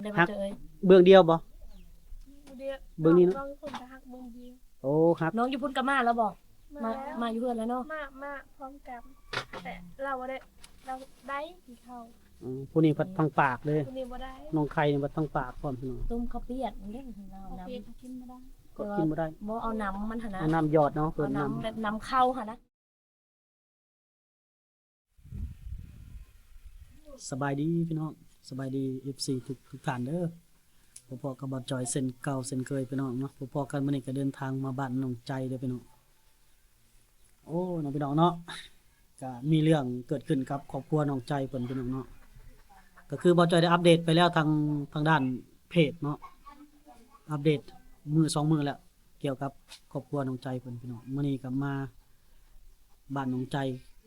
ໄດ້ບໍ່ ຮັກ ເອີຍ? ເບື້ອງດຽວບໍ່? ເບື້ອງດຽວ ເບື້ອງນີ້ເນາະ ນ້ອງຢູ່ພຸ້ນກໍຮັກເບື້ອງດຽວ. ໂອ້ ຮັກ ນ້ອງຢູ່ພຸ້ນກໍມາແລ້ວບໍ່? ມາ ມາ ແລ້ວ ມາຢູ່ເຮືອນແລ້ວເນາະ. ມາ ມາພ້ອມກັນ ແຕ່ລາວບໍ່ໄດ້ ລາວໄດ້ກິນເຂົ້າ. ອືມ ຜູ້ນີ້ພັດທາງປາກເດ້ ຜູ້ນີ້ບໍ່ໄດ້. ນ້ອງໄຂ່ນີ້ພັດທາງປາກພ້ອມ ພີ່ນ້ອງ. ຕົ້ມເຂົ້າປຽກເດ້ ລາວນຳ ເຂົ້າປຽກກໍກິນບໍ່ໄດ້ ກໍກິນບໍ່ໄດ້. ບໍ່ເອົານ້ຳມັນຫັ້ນນະ ເອົານ້ຳຢອດເນາະ ເອີ້ນ ເອົານ້ຳ ນ້ຳແບບນ້ຳເຂົ້າຫັ້ນນະ. ສະບາຍດີພີ່ນ້ອງ ສະບາຍດີເອັຟຊີທຸກ ທຸກທ່ານເດີ. ພົບພໍ້ກັບບ່າວຈອຍເຊັ່ນເກົ່າເຊັ່ນເຄີຍພີ່ນ້ອງເນາະ. ພົບພໍ້ກັນມື້ນີ້ກໍເດີນທາງມາບ້ານນ້ອງໃຈເດີພີ່ນ້ອງ. ໂອ້ ເນາະ ພີ່ນ້ອງເນາະ ກະມີເລື່ອງເກີດຂຶ້ນກັບຄອບຄົວນ້ອງໃຈເພິ່ນພີ່ນ້ອງເນາະ. ກໍຄືບ່າວຈອຍໄດ້ອັບເດດໄປແລ້ວທາງ ທາງດ້ານເພຈເນາະ ອັບເດດມື້ສອງມື້ແລ້ວ ກ່ຽວກັບຄອບຄົວນ້ອງໃຈເພິ່ນພີ່ນ້ອງ. ມື້ນີ້ກໍມາບ້ານນ້ອງໃຈ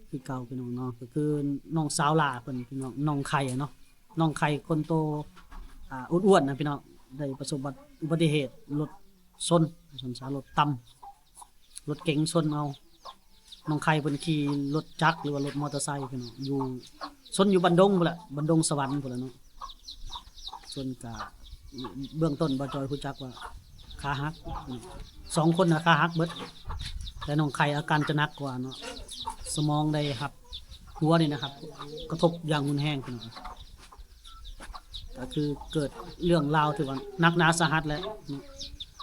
ຄືເກົ່າພີ່ນ້ອງເນາະ ກໍຄືນ້ອງສາວຫຼ້າເພິ່ນພີ່ນ້ອງ ນ້ອງໄຂ່ເນາະ. ນ້ອງໄຂ່ຄົນໂຕ ອ່າ ອ້ວນໆນະພີ່ນ້ອງ ໄດ້ປະສົບອຸບັດ ອຸບັດຕິເຫດລົດຊົນ ຊົນສາ ລົດຕຳ ລົດເກັງຊົນເອົາ. ນ້ອງໄຂ່ເພິ່ນຂີ່ລົດຈັກ ຫຼືວ່າລົດມໍເຕີໄຊພີ່ນ້ອງ ຢູ່ ຊົນຢູ່ບັນດົງພຸ້ນແຫຼະ ບັນດົງສະຫວັນພຸ້ນແຫຼະເນາະ. ຊົນກະ ເບື້ອງຕົ້ນບ່າວຈອຍຮູ້ຈັກວ່າຂາຫັກ ສອງຄົນນະຂາຫັກເບິດ ແຕ່ນ້ອງໄຂ່ອາການຈະໜັກກວ່າເນາະ ສະໝອງໄດ້ຮັບ ຫົວນີ້ນະຮັບກະທົບຢ່າງຮຸນແຮງພີ່ນ້ອງ. ກໍຄືເກີດເລື່ອງລາວທີ່ວ່າໜັກໜາສາຫັດແຫຼະ.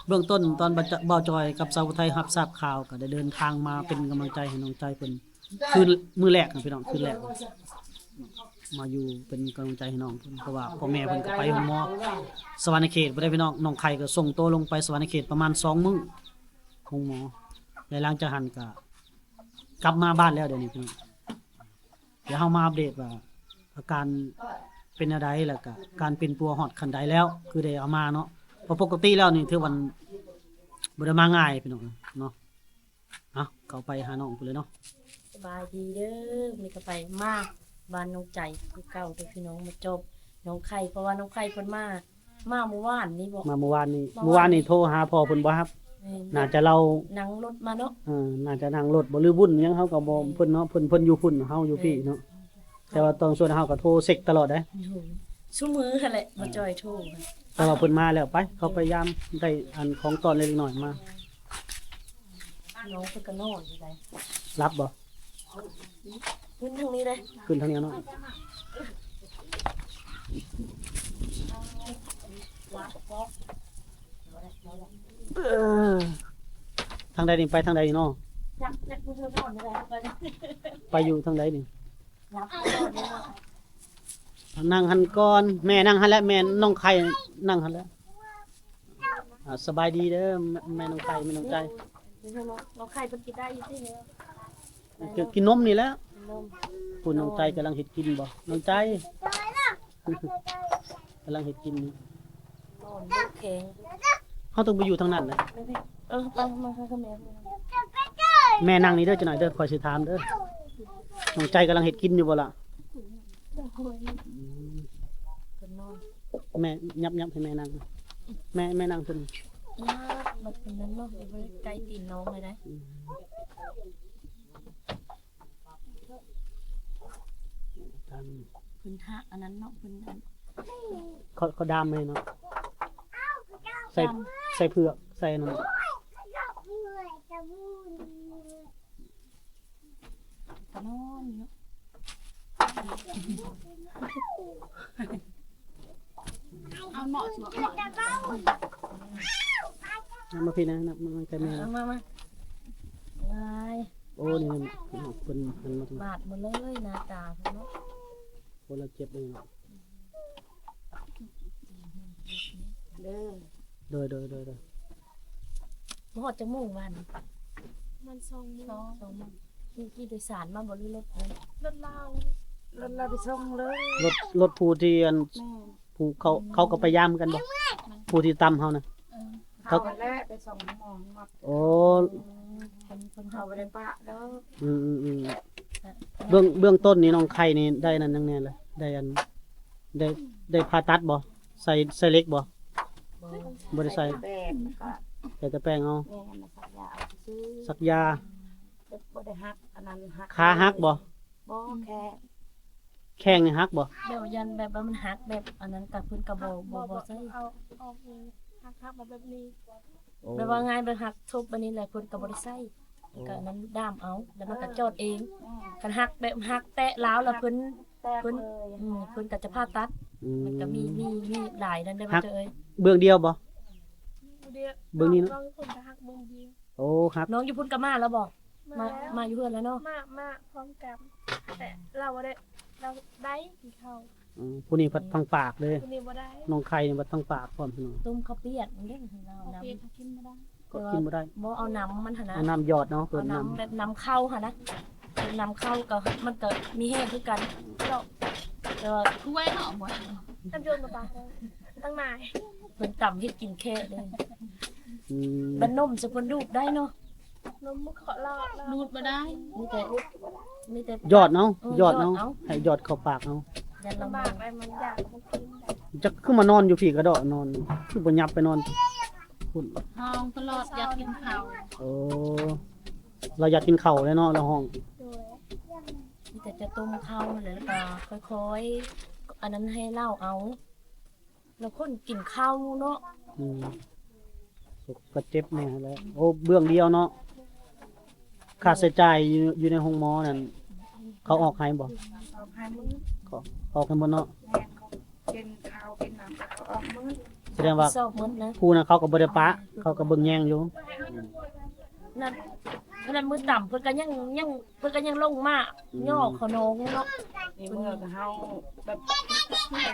ເບື້ອງຕົ້ນຕອນບ່າວຈອຍກັບສາວຜູ້ໄທຮັບຊາບຂ່າວ ກໍໄດ້ເດີນທາງມາເປັນກຳລັງໃຈໃຫ້ນ້ອງໃຈເພິ່ນ ຄືນມື້ແລກນະພີ່ນ້ອງ ຄືນແລກ ມາຢູ່ເປັນກຳລັງໃຈໃຫ້ນ້ອງເພິ່ນ ເພາະວ່າພໍ່ແມ່ເພິ່ນກໍໄປໂຮງໝໍສະຫວັນນະເຂດບໍ່ໄດ້ພີ່ນ້ອງ. ນ້ອງໄຂ່ກໍສົ່ງໂຕລົງໄປສະຫວັນນະເຂດປະມານສອງມື້ ໂຮງໝໍ ແລະ ຫຼັງຈາກຫັ້ນກໍກັບມາບ້ານແລ້ວ ດຽວນີ້ພີ່ນ້ອງ. ດຽວເຮົາມາອັບເດດວ່າອາການເປັນແນວໃດ ແລ້ວກະການປິ່ນປົວຮອດຂັ້ນໃດແລ້ວ ຄືໄດ້ເອົາມາເນາະ. ເພາະປົກກະຕິແລ້ວນີ້ຖືວ່າບໍ່ໄດ້ມາງ່າຍພີ່ນ້ອງເນາະ. ເອົາ ເຂົ້າໄປຫານ້ອງພຸ້ນເລີຍເນາະ. ສະບາຍດີເດີ ມື້ນີ້ກໍໄປມາບ້ານນ້ອງໃຈຄືເກົ່າເດີພີ່ນ້ອງ ມາຈອບນ້ອງໄຂ່ ເພາະວ່ານ້ອງໄຂ່ເພິ່ນມາ ມາມື້ວານນີ້ບໍ? ມາມື້ວານນີ້ ມື້ວານນີ້ໂທຫາພໍ່ເພິ່ນບໍ່ຮັບ. ແມ່ນ ໜ້າຈະລາວນັ່ງລົດມາເນາະ. ເອີ ໜ້າຈະນັ່ງລົດບໍ່ ຫຼືບຸນຫຍັງເຮົາກໍບໍ່ ເອີ ເພິ່ນເນາະ ເພິ່ນ ເພິ່ນຢູ່ພຸ້ນ ເຮົາຢູ່ພີ້ເນາະ. ແມ່ນ ແຕ່ວ່າຕ້ອງຊວນເຮົາກໍໂທເຊັກຕະຫຼອດເດ້ ໂອ້ໂຫ ຊຸມື້ຫັ້ນແຫຼະ ມາຈອຍໂທ. ແຕ່ວ່າເພິ່ນມາແລ້ວ ໄປ ເຂົ້າໄປຢາມ ໄດ້ອັນຂອງຕ້ອນເລັກນ້ອຍມາ. ນ້ອງເພິ່ນກໍນອນຢູ່ໃດ໋ ຫຼັບບໍ່? ຂຶ້ນທາງນີ້ເດ້ ຂຶ້ນທາງນີ້ເນາະ. ເອີ ທາງໃດນີ້ ໄປທາງໃດນີ້ເນາະ? ຈັກ ຈັກເພິ່ນນອນຢູ່ໃດ໋ ໄປຢູ່ທາງໃດນີ້? ນັ່ງຫັ້ນກ່ອນ ແມ່ນັ່ງຫັ້ນແຫຼະ ແມ່ນ້ອງໄຂ່ນັ່ງຫັ້ນແຫຼະ. ອ່າ ສະບາຍດີເດີ ແມ່ ແມ່ນ້ອງໄຂ່ ແມ່ນ້ອງໃຈ. ນ້ອງໄຂ່ເພິ່ນກິນໄດ້ຢູ່ຕິ? ກິນນົມນີ້ແຫຼະ. ພຸ້ນນ້ອງໃຈກຳລັງເຮັດກິນບໍ່ ນ້ອງໃຈ? ກຳລັງເຮັດກິນນີ້ ແຂງ. ເຮົາຕ້ອງໄປຢູ່ທາງນັ້ນນະ. ເອີ ໄປ ມາ ມາກັບແມ່. ແມ່ນັ່ງນີ້ເດີ ຈັກໜ້ອຍເດີ ຂ້ອຍຊິຖາມເດີ. ນ້ອງໃຈກຳລັງເຮັດກິນຢູ່ບໍ່ລະ? ອືມ ແມ່ ຫຍັບ ຫຍັບໃຫ້ແມ່ນັ່ງ ແມ່ ແມ່ນັ່ງພຸ້ນ. ຍາກ ມັນເປັນນັ້ນເນາະ ຢູ່ໃກ້ຕີນນ້ອງເລີຍໄດ໋. ອືມ ເພິ່ນທາ ອັນນັ້ນເນາະ ເພິ່ນອັນ ເຂົາ ເຂົາດາມໃຫ້ເນາະ ໃສ່ ດາມ ໃສ່ເຜືອກ ໃສ່ອັນນັ້ນ. ກໍນອນຢູ່ເນາະ. ເອົາເນາະ ເນາະ ເນາະ ມາພີ້ນະ ມາໃກ້ແມ່ນະ. ເອົາມາ ມາ ໂອ້ຍ ໂອ້ ນີ້ເພິ່ນຫັນມາ ບາດໝົດເລີຍ ໜ້າຕາເພິ່ນເນາະ. ໂອ້ ລາວເຈັບເລີຍເນາະ. ເດີ ໂດຍ ໂດຍ ໂດຍ ໂດຍ. ມາຮອດຈັກໂມງວານນີ້? ປະມານສອງໂມງ ສອງໂມງ. ຂີ່ ຂີ່ໂດຍສານມາບໍ່ ຫຼືລົດ? ລົດລາວ ລົດລາວໄປສົ່ງເລີຍ. ລົດ ລົດຜູ້ທີ່ອັນ ແມ່ນ ຜູ້ເຂົາ ເຂົາກໍໄປຢາມຄືກັນບໍ່? ແມ່ນ ຜູ້ທີ່ຕຳເຮົານະ? ເອີ ເຂົາ ເຂົາແຫຼະໄປສົ່ງໂຮງໝໍ. ໂອ້ ອືມ ເພິ່ນ ເພິ່ນ ເຂົາບໍ່ໄດ້ປະດອກ. ອືມໆໆ. ເບື້ອງ ເບື້ອງຕົ້ນນີ້ນ້ອງໄຂ່ນີ້ໄດ້ນັ້ນຫຍັງແດ່ລະ? ໄດ້ອັນ ໄດ້ ໄດ້ຜ່າຕັດບໍ່? ໃສ່ ໃສ່ເຫຼັກບໍ່? ບໍ່ ບໍ່ໄດ້ໃສ່ ໃສ່ແຕ່ແປ້ງ ໃສ່ແຕ່ແປ້ງເອົາ. ແມ່ນ ສັກຢາເອົາຊື່ໆ ສັກຢາ. ບໍ່ໄດ້ຫັກ ອັນນັ້ນຫັກ ຂາຫັກບໍ່? ບໍ່ ແຄ່ ແ ແຂ້ງນີ້ຫັກບໍ່? ແບບຢ້ານແບບວ່າມັນຫັກແບບອັນນັ້ນ ກະເພິ່ນກະບໍ່ ບໍ່ ບໍ່ໃສ່ ເອົາອອກນີ້ ຫັກ ຫັກມາແບບນີ້ ໂອ້ ແບບວ່າງ່າຍ ແບບຫັກທົບອັນນີ້ແຫຼະ ເພິ່ນກະບໍ່ໄດ້ໃສ່ ໂອ້ ກະອັນນັ້ນດ້າມເອົາ ແລ້ວມັນກະຈອດເອງ ຄັນຫັກແບບຫັກແຕະລາວແລ້ວເພິ່ນ ເພິ່ນ ອືມ ເພິ່ນກະຈະຜ່າຕັດ ອືມ ມັນກະມີ ມີ ມີຫຼາຍນັ້ນເດ້ ເອີຍ ເບື້ອງດຽວບໍ່? ເບື້ອງດຽວ ເບື້ອງນີ້ເນາະ ນ້ອງຢູ່ພຸ້ນກະຫັກເບື້ອງດຽວ ໂອ້ ຮັກ ນ້ອງຢູ່ພຸ້ນກະມາແລ້ວບໍ່? ມາ ມາ ມາຢູ່ເຮືອນແລ້ວເນາະ ມາ ມາພ້ອມກັນ ແຕ່ລາວບໍ່ໄດ້ ລາວໄດ້ກິນເຂົ້າ ອືມ ຜູ້ນີ້ພັດທາງປາກເດ້ ຜູ້ນີ້ບໍ່ໄດ້ ນ້ອງໄຂ່ນີ້ພັດທາງປາກພ້ອມ ພີ່ນ້ອງ ຕົ້ມເຂົ້າປຽກເດ້ ເຮົາເອົານ້ຳ ເຂົ້າປຽກກໍກິນບໍ່ໄດ້ ກໍກິນບໍ່ໄດ້ ບໍ່ເອົານ້ຳມັນຫັ້ນນະ ເອົານ້ຳຢອດເນາະ ເອີ້ນນ້ຳ ເອົານ້ຳແບບນ້ຳເຂົ້າຫັ້ນນະ ນ້ຳເຂົ້າກໍ ມັນກໍມີແຮງຄືກັນ ແຕ່ວ່າ ຖ້ວຍເນາະ ບໍ່ ນ້ຳຢອດມາປາກ ຕັ້ງນາຍ ເພິ່ນຕຳເຮັດກິນແຄ່ເດ້ ອືມ ບັດນົມຊິເພິ່ນດູດໄດ້ເນາະ ນົມເຄາະລອດ ດູດບໍ່ໄດ້ ມີແຕ່ ມີແຕ່ຢອດເອົາ ເອີ ຢອດເອົາ ຢອດເອົາ ໃຫ້ຢອດເຂົ້າປາກເອົາ ຢ້ານລຳບາກ ລຳບາກໄດ້ ມັນຢາກບໍ່ກິນ ຈັກຄືມານອນຢູ່ພີ້ກະເດາະ ນອນ ຄືບໍ່ຫຍັບໄປນອນພຸ້ນ ຮ້ອງຕະຫຼອດ ຢາກກິນເຂົ້າ ໂອ້ ລາວຢາກກິນເຂົ້າແຫຼະເນາະ ລາວຮ້ອງ ໂດຍ ມີແຕ່ຈະຕົ້ມເຂົ້າຫັ້ນແຫຼະ ແລ້ວກະຄ່ອຍໆ ອັນນັ້ນໃຫ້ລາວເອົາ ແລ້ວຄົນກິນເຂົ້າເນາະ ອືມ ກໍເຈັບແດ່ຫັ້ນແຫຼະ ໂອ້ ເບື້ອງດຽວເນາະ ຄ່າໃຊ້ຈ່າຍຢູ່ ຢູ່ໃນໂຮງໝໍນັ້ນ ເຂົາອອກໃຫ້ບໍ່? ອອກໃຫ້ໝົດ ເຂົາອອກໃຫ້ໝົດເນາະ ແມ່ນ ເຂົາກິນເຂົ້າກິນນ້ຳເຂົາອອກໝົດ ສະແດງວ່າ ຮັບຜິດຊອບໝົດນະ ຜູ້ນັ້ນເຂົາກໍບໍ່ໄດ້ປະ ເຂົາກໍເບິ່ງແຍງຢູ່ ນັ້ນ ຂະໜາດມື້ຕຳເພິ່ນກໍຍັງ ຍັງ ເພິ່ນກໍຍັງລົງມາ ອືມ ຍໍ້ເຂົານ້ອງເນາະ ມີເມື່ອກໍເຮົາແບບ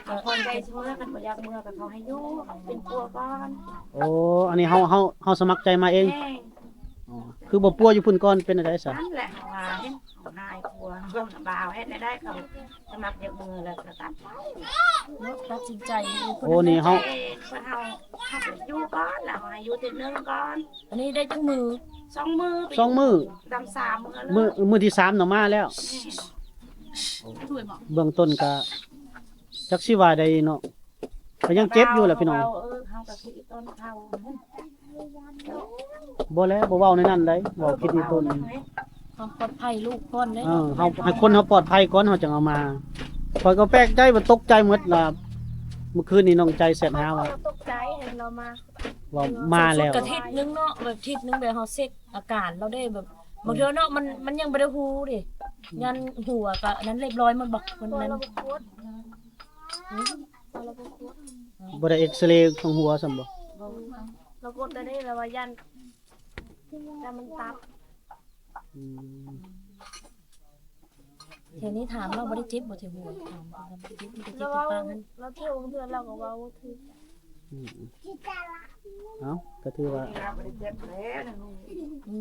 ເຂົາພໍໃຈຊິເມືອ ຄັນບໍ່ຢາກເມືອກໍເຂົາໃຫ້ຢູ່ ເປັນປົວກ່ອນ ໂອ້ ອັນນີ້ເຮົາ ເຮົາ ເຮົາສະໝັກໃຈມາເອງ ແມ່ນ ອໍ ຄືບໍ່ປົວຢູ່ພຸ້ນກ່ອນ ເປັນແນວໃດຊະ? ນັ້ນແຫຼະ ເຮົາວ່າເຫັນເຂົາຫາຍປົວ ເຮົາລຳບາກ ເຮັດແນວໃດ ເຂົາສະໝັກຢາກເມືອແລ້ວກໍຕັດ ເນາະ ຕັດສິນໃຈຢູ່ ໂອ້ ນີ້ເຮົາ ເພິ່ນເຮົາ ເຮົາຢູ່ກ່ອນ ແລ້ວເຮົາໃຫ້ຢູ່ທິດໜຶ່ງກ່ອນ ອັນນີ້ໄດ້ຈັກມື້? ສອງມື້ ສອງມື້ ດຳສາມມື້ ມື້ ມື້ທີສາມນະມາແລ້ວ ແມ່ນ ເບື້ອງຕົ້ນກະຈັກຊິວ່າໃດເນາະ ກໍຍັງເຈັບຢູ່ແຫຼະພີ່ນ້ອງ ເອີ ເຮົາກໍຄິດອີ່ຕົນເຂົາ ບໍ່ແລ້ວ ບໍ່ເວົ້າໃນນັ້ນໃດ ເວົ້າຄິດອີ່ຕົນ ຄວາມປອດໄພລູກກ່ອນເດ້ ເອີ ເຮົາໃຫ້ຄົນເຮົາປອດໄພກ່ອນ ເຮົາຈັ່ງເອົາມາ ຂ້ອຍກໍແປກໃຈ ມັນຕົກໃຈໝົດລະ ມື້ຄືນນີ້ນ້ອງໃຈແຊັດຫາວ່າ ຕົກໃຈເຫັນລາວມາ ວ່າມາແລ້ວ ກະທິດໜຶ່ງເນາະ ແບບທິດໜຶ່ງແບບເຮົາເຊັກອາການລາວເດ້ ແບບບາງເທື່ອເນາະ ມັນ ມັນຍັງບໍ່ໄດ້ຮູ້ເດ້ ອືມ ຢ້ານຫົວກະອັນນັ້ນລຽບຮ້ອຍໝົດບໍ່ ມັນນັ້ນ ບໍ່ໄດ້ເອັກຊະເຣຂອງຫົວຊ້ຳບໍ່? ບໍ່ ລາວກົດໄດ້ເດ້ ລາວວ່າຢ້ານ ຢ້ານມັນຕັບ ອືມ ແຖວນີ້ຖາມລາວບໍ່ໄດ້ເຈັບບໍ່ແຖວຫົວ ຖາມບໍ່ໄດ້ເຈັບ ມີແຕ່ເຈັບທີ່ປາກຫັ້ນ ລາວເທວເທື່ອລາວກໍເວົ້າຖືກ ອືມ ເອົ້າ ກໍຖືວ່າ ອືມ ມີ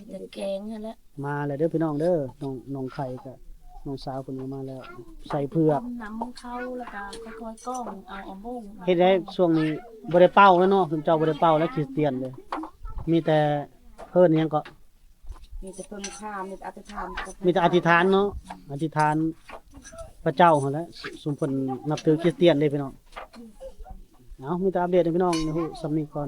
ແຕ່ແກງຫັ້ນແຫຼະ ມາແລ້ວເດີພີ່ນ້ອງເດີ ນ້ອງ ນ້ອງໄຂ່ກັບນ້ອງສາວເພິ່ນກໍມາແລ້ວ ໃສ່ເຜືອກ ຕົ້ມນ້ຳເຂົ້າ ແລ້ວກໍຄ່ອຍໆກ້ອງເອົາ ເອົາໂມງ ເຮັດໃດຊ່ວງນີ້ບໍ່ໄດ້ເປົ່າແລ້ວເນາະ ຊຸມເຈົ້າບໍ່ໄດ້ເປົ່າແລ້ວ ຄຣິສຕຽນເດ້ ມີແຕ່ ເອີ້ນຫຍັງເກາະ ມີແຕ່ເພິ່ງພາ ມີແຕ່ອະທິຖານ ມີແຕ່ອະທິຖານເນາະ ອະທິຖານພະເຈົ້າຫັ້ນແຫຼະ ຊຸມເພິ່ນນັບຖືຄຣິສຕຽນເດ້ພີ່ນ້ອງ ເອົາ ມີແຕ່ອັບເດດໃຫ້ພີ່ນ້ອງໄດ້ຮູ້ສ່ຳນີ້ກ່ອນ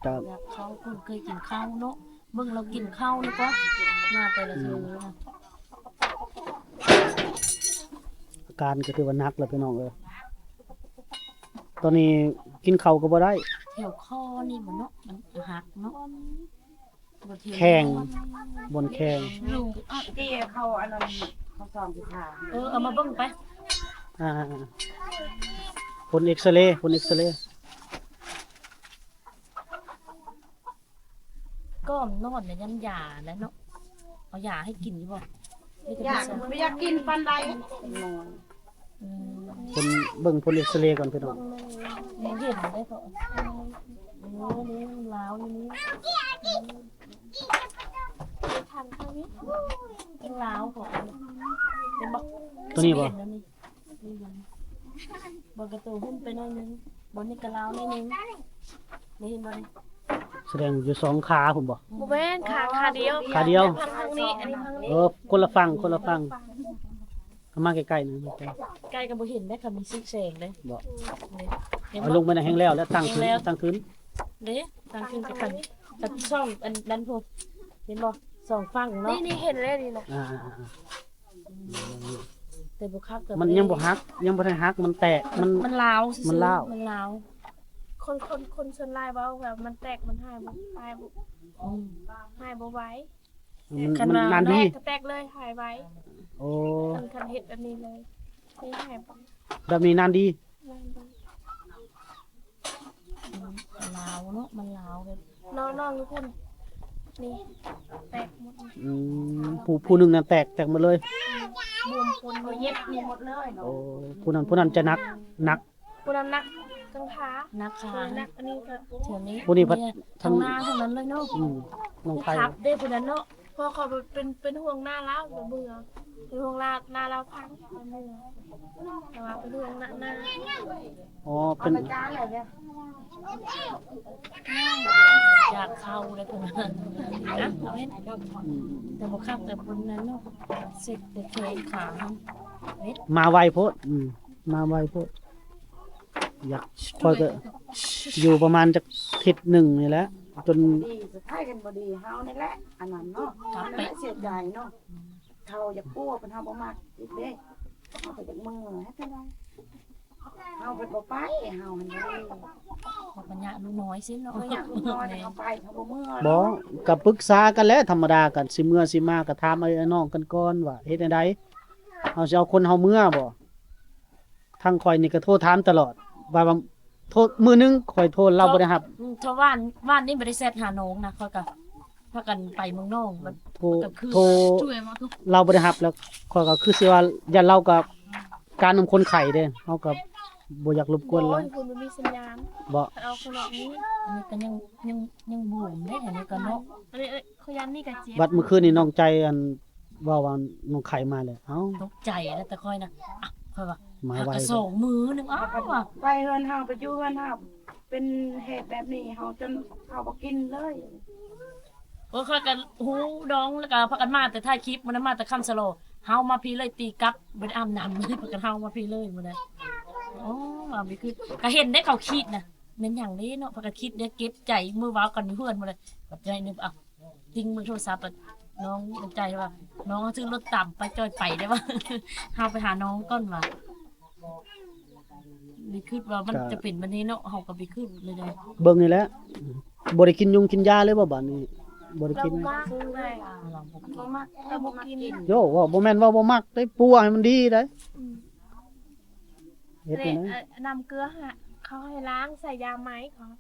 ກໍຢາກເຂົ້າ ເພິ່ນເຄີຍກິນເຂົ້າເນາະ ເບິ່ງລາວກິນເຂົ້ານີ້ກວ່າ ມາແຕ່ລະເທື່ອ ອາການກໍຖືວ່າໜັກແລ້ວພີ່ນ້ອງເອີຍ ຕອນນີ້ກິນເຂົ້າກໍບໍ່ໄດ້ ແຖວຄໍນີ້ບໍ່ເນາະ ມັນຫັກເນາະ ແຂ້ງ ບ່ອນແຂ້ງ ທີ່ເຂົາອັນນັ້ນ ເຂົາສອງທີ່ຂາ ເອີ ເອົາມາເບິ່ງໄປ ອ່າ ຜົນເອັກຊະເຣ ຜົນເອັກຊະເຣ ກ້ອມນອນນະ ຢ້ານຢາແຫຼະເນາະ ເອົາຢາໃຫ້ກິນຢູ່ບໍ່? ຢາກ ບໍ່ຢາກກິນປານໃດ ອືມ ເພິ່ນເບິ່ງຜົນເອັກຊະເຣກ່ອນພີ່ນ້ອງ ຍັງເຫັນໄດ້ເພາະ ເອີ ນີ້ລາວຢູ່ນີ້ ທາງນີ້ ທາງລາວຂອງ ເຫັນບໍ່? ຕົວນີ້ບໍ່? ບໍ່ ກະໂຕຫຸ້ມໄປໜ້ອຍໜຶ່ງ ບ່ອນນີ້ກະລາວໜ້ອຍໜຶ່ງ ນີ້ເຫັນບໍ່ນີ້? ສະແດງຢູ່ສອງຂາພຸ້ນບໍ່? ບໍ່ແມ່ນ ຂາ ຂາດຽວ ຂາດຽວ ທາງນີ້ ອັນນີ້ທາງນີ້ ເອີ ຄົນລະຝັ່ງ ຄົນລະຝັ່ງ ເຂົ້າມາໃກ້ໆໜຶ່ງ ໃກ້ກະບໍ່ເຫັນເດ້ ເຂົາມີສີແສງເດ້ ບໍ່ ເຫັນບໍ່? ເອົາລົງໄປນະ ແຮງແລ້ວ ແລ້ວຕັ້ງຂຶ້ນ ແຮງແລ້ວ ຕັ້ງຂຶ້ນ ເດ້ ຕັ້ງຂຶ້ນກະຕັ້ງ ກະຊ່ອງອັນນັ້ນພຸ້ນ ເຫັນບໍ່? ສອງຝັ່ງເນາະ ນີ້ ນີ້ເຫັນແລ້ວນີ້ນະ ອ່າໆໆ ແຕ່ບໍ່ຄັກ ມັນຍັງບໍ່ຫັກ ຍັງບໍ່ໄດ້ຫັກ ມັນແຕກ ມັນ ມັນລາວຊື່ໆ ມັນລາວ ມັນລາວ ຄົນ ຄົນ ຄົນສ່ວນຫຼາຍເວົ້າວ່າມັນແຕກ ມັນຫາຍບໍ່ ຫາຍບໍ່ ອືມ ຫາຍບໍ່ໄວ ມັນ ຄັນວ່າ ມັນນານດີ ແຕກກໍແຕກເລີຍ ຫາຍໄວ ໂອ້ ຄັນ ຄັນເຮັດແບບນີ້ເລີຍ ນີ້ຫາຍໄວ ແບບນີ້ນານດີ ນານດີ ມັນລາວເນາະ ມັນລາວແບບ ນ້ອງໆຢູ່ພຸ້ນ ນີ້ແຕກໝົດ ອືມ ຜູ້ ຜູ້ໜຶ່ງນັ້ນແຕກ ແຕກໝົດເລີຍ ບວມພຸ້ນ ເຂົາເຢັບນີ້ໝົດເລີຍ ໂອ້ ຜູ້ນັ້ນ ຜູ້ນັ້ນຈະໜັກ ໜັກ ຜູ້ນັ້ນໜັກກາງຂາ ໜັກຂາ ຜູ້ໜັກອັນນີ້ກໍ ເທື່ອນີ້ ຜູ້ນີ້ພັດ ທາງໜ້າທາງນັ້ນເລີຍເນາະ ອືມ ນ້ອງໄພ ຄັບເດ້ຜູ້ນັ້ນເນາະ ເພາະເຂົາເປັນ ເປັນຫ່ວງໜ້າລາວ ບໍ່ເມືອ ເປັນຫ່ວງລາວ ໜ້າລາວພັງ ບໍ່ເມືອ ແຕ່ວ່າເປັນຫ່ວງໜ້າ ໜ້າ ອໍ ເປັນ ຢາກເຂົ້າໄດ້ເພິ່ນນະ ເອົາເຮັດ ອືມ ແຕ່ບໍ່ຄັກແຕ່ຄົນນັ້ນເນາະ ເຊັກແຕ່ແຂນຂາເຮົາ ເຮັດ ມາໄວໂພດ ອືມ ມາໄວໂພດ ຢາກ ຂ້ອຍກໍຢູ່ປະມານຈັກທິດໜຶ່ງນີ້ແຫຼະ ຈົນ ດີ ສຸດທ້າຍກັນບໍ່ດີ ເຮົານີ້ແຫຼະ ອັນນັ້ນເນາະ ກັບໄປ ເຮົານີ້ແຫຼະເສຍໃຈເນາະ ເຮົາຢາກປົວ ເພິ່ນເຮົາບໍ່ມັກອີກເດ້ ເຮົາກໍຢາກເມືອ ເຮັດຈັ່ງໃດ ເຮົາເພິ່ນບໍ່ໄປ ເຮົາຫັ້ນເດ້ ເຮົາກໍຍາກລູກນ້ອຍຊິເນາະ ເຮົາຍາກລູກນ້ອຍ ເຮົາໄປ ເຮົາບໍ່ເມືອ ບໍ່ ກໍປຶກສາກັນແຫຼະ ທຳມະດາກໍຊິເມືອຊິມາ ກໍຖາມອ້າຍນ້ອງກັນກ່ອນວ່າເຮັດແນວໃດ ເຮົາຊິເອົາຄົນເຮົາເມືອບໍ່ ທາງຂ້ອຍນີ້ກໍໂທຖາມຕະຫຼອດ ວ່າ ວ່າໂທ ມື້ໜຶ່ງຂ້ອຍໂທລາວບໍ່ໄດ້ຮັບ ອືມ ໂທວານ ວານນີ້ບໍ່ໄດ້ແຊັດຫານ້ອງນະ ຂ້ອຍກໍພາກັນໄປເມືອງນອກ ໂທ ກໍຄື ໂທລາວບໍ່ໄດ້ຮັບ ແລ້ວຂ້ອຍກໍຄືຊິວ່າ ຢ້ານລາວກໍການນຳຄົນໄຂ້ເດ້ ເຮົາກໍບໍ່ຢາກລົບກວນລາວ ໂອ້ຍ ບໍ່ມີສັນຍານ ບໍ່ ເອົາຂ້າງນອກນີ້ ອັນນີ້ກໍຍັງ ຍັງ ຍັງບວມເດ້ ອັນນີ້ກໍເນາະ ອັນນີ້ ເອີຍ ຂ້ອຍຢ້ານນີ້ກໍເຈັບ ບັດມື້ຄືນນີ້ນ້ອງໃຈ ອັນ ເວົ້າວ່ານ້ອງໄຂ້ມາແລ້ວ ເອົ້າ ຕົກໃຈແລ້ວ ແຕ່ຂ້ອຍນະ ອ່ະ ຂ້ອຍວ່າ ມາໄວ ຫາກະສອງມື້ໜຶ່ງ ອ້າວ ວ່າ ໄປເຮືອນເຮົາ ໄປຢູ່ເຮືອນເຮົາ ເປັນເຫດແບບນີ້ ເຮົາຈົນເຂົ້າບໍ່ກິນເລີຍ ໂອ້ຍ ຂ້ອຍກະຫູດອງ ແລ້ວກະພາກັນມາແຕ່ຖ່າຍຄລິບ ມື້ນັ້ນມາແຕ່ຄຳສະຫຼໍ ເຮົາມາພີ້ເລີຍ ຕີກັບ ບໍ່ໄດ້ອາບນ້ຳ ພາກັນເຮົາມາພີ້ເລີຍມື້ນັ້ນ ໂອ້ ວ່າບໍ່ຄື ກະເຫັນໄດ້ເຂົາຂີດນະ ແມ່ນຫຍັງເດ້ເນາະ ພາກັນຄິດເດ້ ເກັບໃຈ ມື້ວາວກັນຢູ່ເຮືອນໝົດເລີຍ ບັດໃຈໜຶ່ງ ເອົ້າ ຕິງເບິ່ງໂທລະສັບ ນ້ອງໃຈວ່າ ນ້ອງເຮົາຊື້ລົດຕາມໄປ ຈ່ອຍໄປໄດ້ວ່າ ເຮົາໄປຫານ້ອງກ່ອນວ່າ ບໍ່ຄິດວ່າມັນຈະເປັນແບບນີ້ເນາະ ເຮົາກໍບໍ່ຄິດເລີຍເດ້ ເບິ່ງນີ້ແຫຼະ ບໍ່ໄດ້ກິນຍຸງກິນຢາເລີຍບໍ່ບາດນີ້ ບໍ່ໄດ້ກິນ ບໍ່ມັກ ບໍ່ມັກ ບໍ່ກິນ ໂຢ ເວົ້າບໍ່ແມ່ນວ່າບໍ່ມັກເດ້ ປົວໃຫ້ມັນດີໄດ໋ ອືມ ເຮັດແນວໃດ ນ້ຳເກືອ ເຂົາໃຫ້ລ້າງໃສ່ຢາໄໝເຂົາ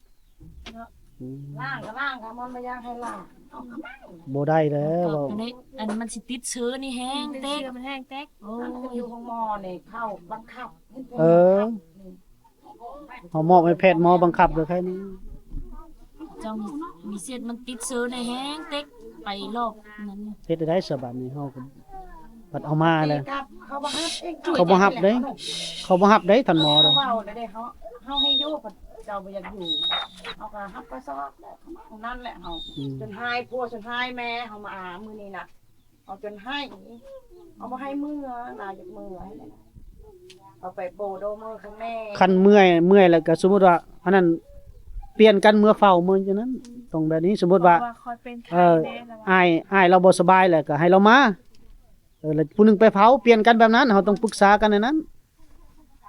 ອືມ ລ້າງກໍລ້າງ ຖ້າມັນບໍ່ຢາກໃຫ້ລ້າງ ເອົາກໍລ້າງ ບໍ່ໄດ້ແລ້ວ ອັນນີ້ ອັນມັນຊິຕິດເຊື້ອນີ້ແຮງແຕກ ມັນແຮງແຕກ ໂອ້ຍ ຢູ່ໂຮງໝໍນີ້ເຂົາບັງຄັບ ເອີ ເຮົາມອບໃຫ້ແພດໝໍບັງຄັບເດີ ໃຄນີ້ ເຈົ້າມີ ມີສິດ ມັນຕິດເຊື້ອໃນແຮງເຕັກໄປລອບນັ້ນ ເຮັດໄດ້ສະບາດນີ້ ເຮົາກໍ ບັດເອົາມາແລ້ວ ເຂົາບໍ່ຮັບເອງ ເຂົາບໍ່ຮັບເດ້ ເຂົາບໍ່ຮັບເດ້ທ່ານໝໍ ເຂົາເວົ້າແລ້ວເດ້ ເຮົາ ເຮົາໃຫ້ຢູ່ ເຂົາເຈົ້າບໍ່ຢາກຢູ່ ເຮົາກໍຮັບກະສອບແລ້ວ ເຂົາມານັ້ນແຫຼະ ເຮົາ ອືມ ຈົນຫາຍຜົວ ຈົນຫາຍແມ່ ເຮົາມາ ມື້ນີ້ນະ ເອົາຈົນໃຫ້ ເອົາບໍ່ໃຫ້ເມືອ ລາວຢາກເມືອ ເອົາໄປໂປໂດເມືອຂ້າງແມ່ ຄັນເມື່ອຍ ເມື່ອຍແລ້ວກໍສົມມຸດວ່າ ອັນນັ້ນ ປ່ຽນກັນເມືອເຝົ້າ ເມືອຈັ່ງນັ້ນ ຕ້ອງແບບນີ້ ສົມມຸດວ່າ ເອີ ອ້າຍ ອ້າຍລາວບໍ່ສະບາຍແລ້ວກໍໃຫ້ລາວມາ ເອີ ແລ້ວຜູ້ໜຶ່ງໄປເຝົ້າ ປ່ຽນກັນແບບນັ້ນ ເຮົາຕ້ອງປຶກສາກັນໃນນັ້ນ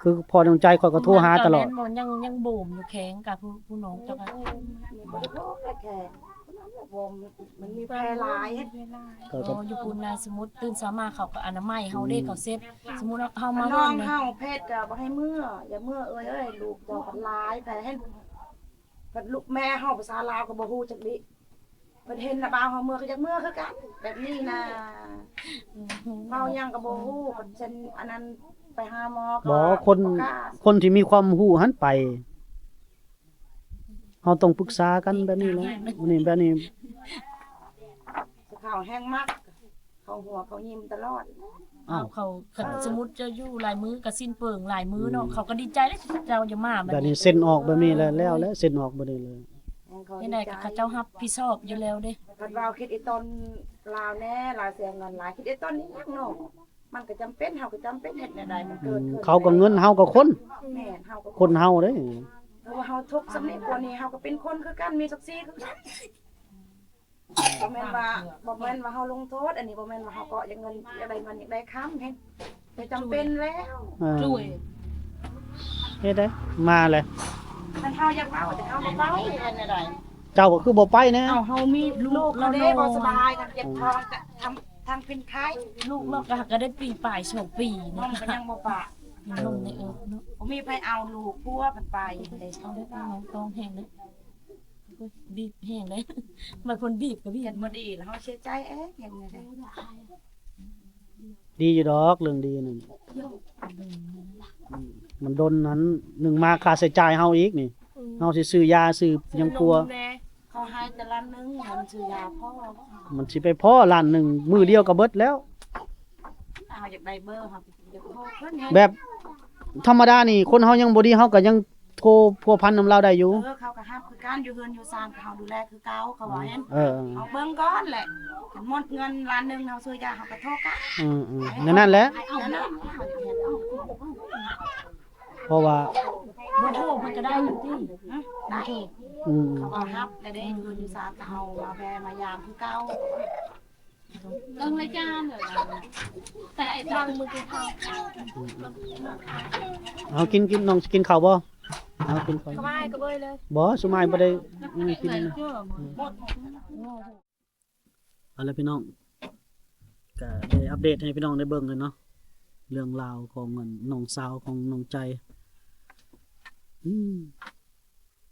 ຄືພໍ່ນ້ອງໃຈຂ້ອຍກໍໂທຫາຕະຫຼອດ ຍັງ ຍັງໂບມຢູ່ແຂງກັບຜູ້ ຜູ້ນ້ອງເຈົ້າ ໂອ້ ບໍ່ໄດ້ພໍແຂງ ມັນມີແຜຫຼາຍ ກໍ ອໍ ຢູ່ພຸ້ນນະ ສົມມຸດຕື່ນເຊົ້າມາເຂົາກໍອະນາໄມເຮົາເດ້ ອືມ ເຂົາເຊັດ ສົມມຸດເຮົາມາ ນ້ອງເຮົາເພັດກໍບໍ່ໃຫ້ເມືອ ຢ່າເມືອເອີຍເອີຍ ລູກເຈົ້າກໍຫຼາຍ ແຜເຫັນ ເພິ່ນລູກແມ່ເຮົາພາສາລາວກໍບໍ່ຮູ້ຈັກດິ ເພິ່ນເຫັນລະບ່າວເຮົາເມືອກໍຢາກເມືອຄືກັນ ແບບນີ້ນະ ອືມ ເວົ້າຫຍັງກໍບໍ່ຮູ້ ເພິ່ນເຊັນອັນນັ້ນໄປຫາໝໍກໍ ບໍ່ ຄົນ ບໍ່ກ້າ ຄົນທີ່ມີຄວາມຮູ້ຫັ້ນໄປ ເຮົາຕ້ອງປຶກສາກັນແບບນີ້ແຫຼະ ນີ້ແບບນີ້ ເຂົາແຮງມັກ ເຂົາຫົວເຂົາຍິ້ມຕະຫຼອດ ອ້າວ ເຂົາ ຄັນ ເອີ ສົມມຸດເຈົ້າຢູ່ຫຼາຍມື້ກໍສິ້ນເປີ້ງຫຼາຍມື້ເນາະ ອືມ ເຂົາກໍດີໃຈແລ້ວ ເຈົ້າຢ່າມາ ແບບນີ້ເຊັນອອກແບບນີ້ແຫຼະ ແລ້ວແຫຼະ ເຊັນອອກແບບນີ້ແຫຼະ ຈັ່ງໃດກໍເຂົາເຈົ້າຮັບຜິດຊອບຢູ່ແລ້ວເດ້ ຄັນວ່າຄິດອີ່ຕົນລາວແດ່ ລາວເສຍເງິນຫຼາຍ ຄິດອີ່ຕົນນີ້ຫຍັງເນາະ ມັນກໍຈຳເປັນ ເຮົາກໍຈຳເປັນ ເຮັດແນວໃດມັນເກີດຂຶ້ນ ອືມ ເຂົາກໍເງິນ ເຮົາກໍຄົນ ແມ່ນ ເຮົາກໍຄົນ ຄົນເຮົາເດ້ ເພາະວ່າເຮົາທຸກສ່ຳນີ້ ກວ່ານີ້ເຮົາກໍເປັນຄົນຄືກັນ ມີສັກສີຄືກັນ ບໍ່ແມ່ນວ່າ ບໍ່ແມ່ນວ່າເຮົາລົງໂທດ ອັນນີ້ບໍ່ແມ່ນວ່າເຮົາເກາະຢາກເງິນ ຢາກໄດ້ເງິນ ຢາກໄດ້ຄຳ ເຮັດ ເຮັດຈຳເປັນແລ້ວ. ເອີ ເຮັດໄດ້ ມາແລ້ວ ຄັນເຮົາຢາກເວົ້າ ແຕ່ເຮົາບໍ່ເວົ້າ ເຮັດແນວໃດ? ເຈົ້າກໍຄືບໍ່ໄປແດ່? ເອົາ ເຮົາມີລູກ ລູກເຮົາເດ້ ບໍ່ສະບາຍ ທັງເຈັບທ້ອງ ທັງ ທັງເປັນໄຂ້ ລູກເຮົາກໍ ກໍໄດ້ປີປາຍ ສອງປີ ນ້ອງກໍຍັງບໍ່ປະ ນ້ອງໃນເອິກເນາະ ບໍ່ມີໃຜເອົາລູກ ຜົວເພິ່ນໄປເດ້ ເອົາໄດ້ ນ້ອງຕ້ອງແຮງເດ້. ໂອ້ຍ ບີບແຮງເດ້ ບາດຄົນບີບກໍບີບ ເຮັດບໍ່ດີແລ້ວເຮົາເສຍໃຈເອງ ເຮັດແນວໃດ? ດີຢູ່ດອກ ເລື່ອງດີນັ້ນ ອືມ ມັນດົນຫັ້ນ ໜຶ່ງມາຄ່າໃຊ້ຈ່າຍເຮົາອີກນີ້ ອືມ ເຮົາຊິຊື້ຢາຊື້ຫຍັງປົວ ຊື້ນົມແດ່ ເຂົາໃຫ້ແຕ່ລ້ານໜຶ່ງ ມັນຊື້ຢາພໍ ມັນຊິໄປພໍລ້ານໜຶ່ງ ມື້ດຽວກໍເບິດແລ້ວ. ເຮົາຢາກໄດ້ເບີ ເຮົາ ແບບທຳມະດານີ້ ຄົນເຮົາຍັງບໍ່ດີ ເຮົາກໍຍັງໂທພົວພັນນຳລາວໄດ້ຢູ່. ເອີ ເຂົາກໍຮັບຄືກັນ ຢູ່ເຮືອນຢູ່ຊານກໍເຮົາດູແລຄືເກົ່າ ເຂົາວ່າເຫັນ ເອີ ເຮົາເບິ່ງກ່ອນແຫຼະ ໝົດເງິນລ້ານໜຶ່ງ ເຮົາຊື້ຢາ ເຮົາກໍໂທກັນ. ອືມໆ ແນວນັ້ນແຫຼະ ແນວນັ້ນ ເພາະວ່າບໍ່ໂທເພິ່ນກໍໄດ້ຢູ່ຕິ ໄດ້ ອືມ ເຂົາກໍຮັບແລ້ວເດ້ ເຮືອນຢູ່ຊານກໍເຮົາມາແວ່ມາຢາມຄືເກົ່າ. ເບິ່ງລາຍການເລີຍ ແຕ່ໄອ້ບັງມື້ກິນເຂົ້າ ເອົາ ກິນ ກິນ ນ້ອງຊິກິນເຂົ້າບໍ່? ເອົາ ກິນເຂົ້າ ສະບາຍກໍເບິ່ງເລີຍ ບໍ່ ສຸມາຍບໍ່ໄດ້ ອືມ ກິນ ເອົາລະພີ່ນ້ອງ ກະໄດ້ອັບເດດໃຫ້ພີ່ນ້ອງໄດ້ເບິ່ງກັນເນາະ ເລື່ອງລາວຂອງອັນ ນ້ອງສາວຂອງນ້ອງໃຈ ອືມ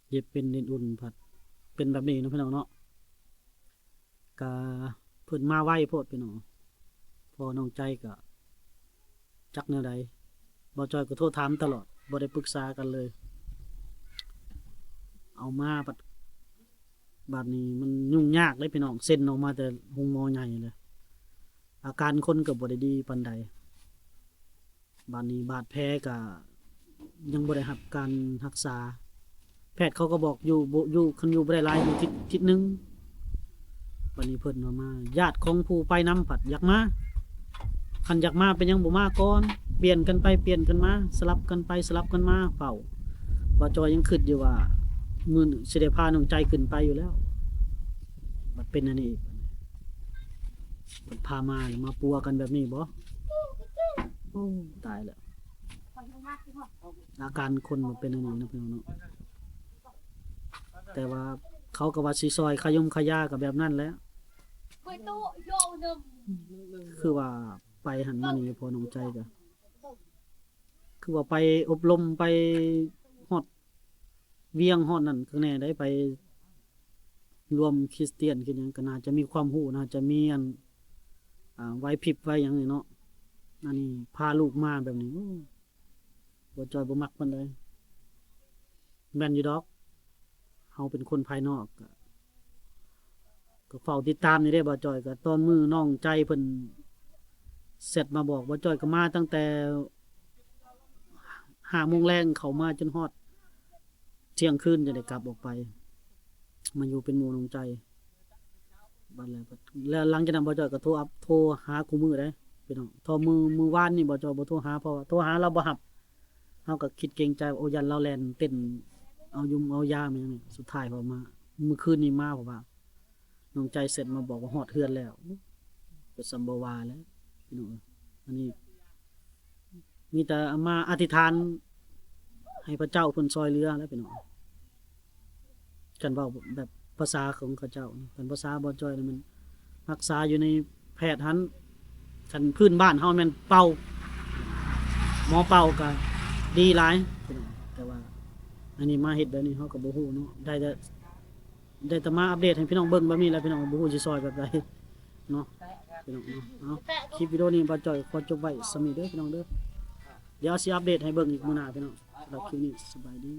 ເຈັບເປັນເປັນອຸ່ນ ພັດເປັນແບບນີ້ເນາະ ພີ່ນ້ອງເນາະ. ກະເພິ່ນມາໄວໂພດພີ່ນ້ອງ ພໍ່ນ້ອງໃຈກະຈັກແນວໃດ ບ່າວຈ້ອຍກໍໂທຖາມຕະຫຼອດ ບໍ່ໄດ້ປຶກສາກັນເລີຍ ເອົາມາບັດ ບາດນີ້ມັນຫຍຸ້ງຍາກເດ້ພີ່ນ້ອງ ເຊັນອອກມາແຕ່ໂຮງໝໍໃຫຍ່ເລີຍ ອາການຄົນກໍບໍ່ໄດ້ດີປານໃດ. ບາດນີ້ບາດແຜກໍຍັງບໍ່ໄດ້ຮັບການຮັກສາ ແພດເຂົາກໍບອກຢູ່ບໍ່ ຢູ່ ຄັນຢູ່ບໍ່ໄດ້ຫຼາຍ ຢູ່ທິດ ທິດໜຶ່ງ. ບາດນີ້ເພິ່ນວ່າມາ ຍາດຂອງຜູ້ໄປນຳພັດຢາກມາ ຄັນຢາກມາເປັນຫຍັງບໍ່ມາກ່ອນ ປ່ຽນກັນໄປປ່ຽນກັນມາ ສະຫຼັບກັນໄປສະຫຼັບກັນມາເຝົ້າ. ບ່າວຈ້ອຍຍັງຄິດຢູ່ວ່າ ມື້ນີ້ຊິໄດ້ພານ້ອງໃຈຂຶ້ນໄປຢູ່ແລ້ວ ບັດເປັນອັນນີ້ອີກ ບັດພາມາ ມາປົວກັນແບບນີ້ບໍ? ໂອ້ ຕາຍແລ້ວ ອາການຄົນມັນເປັນອັນນີ້ນະພີ່ນ້ອງເນາະ ແຕ່ວ່າເຂົາກໍວ່າຊິຊ່ອຍຂາຍົມຂາຢາກໍແບບນັ້ນແຫຼະ ຄືວ່າໄປຫັ້ນມານີ້ ພໍ່ນ້ອງໃຈກໍ ຄືວ່າໄປອົບຮົມ ໄປຮອດວຽງຮອດນັ້ນຂ້າງແນ່ໄດ໋ ໄປລວມຄຣິສຕຽນຄືຫຍັງ ກໍໜ້າຈະມີຄວາມຮູ້ ໜ້າຈະມີອັນ ອ່າ ໄຫວພິບໄຫວຫຍັງນີ້ເນາະ. ອັນນີ້ພາລູກມາແບບນີ້ ໂອ້ ບໍ່ຈ່ອຍບໍ່ມັກປານໃດ. ແມ່ນຢູ່ດອກ ເຮົາເປັນຄົນພາຍນອກ ກໍ ກໍເຝົ້າຕິດຕາມນີ້ເດ້ ບ່າວຈ້ອຍ ກໍຕອນມື້ນ້ອງໃຈເພິ່ນແຊັດມາບອກ ບ່າວຈ້ອຍກໍມາຕັ້ງແຕ່ຫ້າໂມງແລງ ເຂົ້າມາຈົນຮອດທ່ຽງຄືນ ຈັ່ງໄດ້ກັບອອກໄປ ມາຢູ່ເປັນໝູ່ນ້ອງໃຈ. ບັດແລ້ວ ແລ້ວຫຼັງຈາກນັ້ນ ບ່າວຈ້ອຍກໍໂທອັບ ໂທຫາຄູ່ມື້ເດ້ພີ່ນ້ອງ. ໂທມື້ ມື້ວານນີ້ ບ່າວຈ້ອຍບໍ່ໂທຫາ ເພາະວ່າໂທຫາລາວບໍ່ຮັບ ເຮົາກໍຄິດເກງໃຈວ່າ ໂອ້ ຢ້ານລາວແລ່ນເຕັ້ນເອົາຢຸ່ມເອົາຢາມາຫຍັງນີ້. ສຸດທ້າຍເຂົາມາ ມື້ຄືນນີ້ມາ ເພາະວ່ານ້ອງໃຈແຊັດມາບອກວ່າຮອດເຮືອນແລ້ວ ກໍສ່ຳບໍ່ວ່າແລ້ວພີ່ນ້ອງເອີຍ. ອັນນີ້ມີແຕ່ມາອະທິຖານໃຫ້ພະເຈົ້າເພິ່ນຊ່ອຍເຫຼືອແຫຼະພີ່ນ້ອງ. ຄັນເວົ້າແບບພາສາຂອງເຂົາເຈົ້າ ຄັນພາສາບ່າວຈ້ອຍນີ້ ມັນຮັກສາຢູ່ໃນແພດຫັ້ນ. ຄັນພື້ນບ້ານເຮົາແມ່ນເປົ່າ ໝໍເປົ່າກໍດີຫຼາຍ ແຕ່ວ່າອັນນີ້ມາເຮັດແບບນີ້ ເຮົາກໍບໍ່ຮູ້ເນາະ. ໄດ້ແຕ່ ໄດ້ແຕ່ມາອັບເດດໃຫ້ພີ່ນ້ອງເບິ່ງແບບນີ້ແຫຼະພີ່ນ້ອງ ບໍ່ຮູ້ຊິຊ່ອຍແບບໃດເນາະ ພີ່ນ້ອງເນາະ. ເອົາ ຄລິບວິດີໂອນີ້ບ່າວຈ້ອຍຂໍຈົບໄວ້ສ່ຳນີ້ເດີພີ່ນ້ອງເດີ. ດຽວຊິອັບເດດໃຫ້ເບິ່ງອີກມື້ໜ້າພີ່ນ້ອງ. ສຳລັບຄລິບນີ້ ສະບາຍດີ.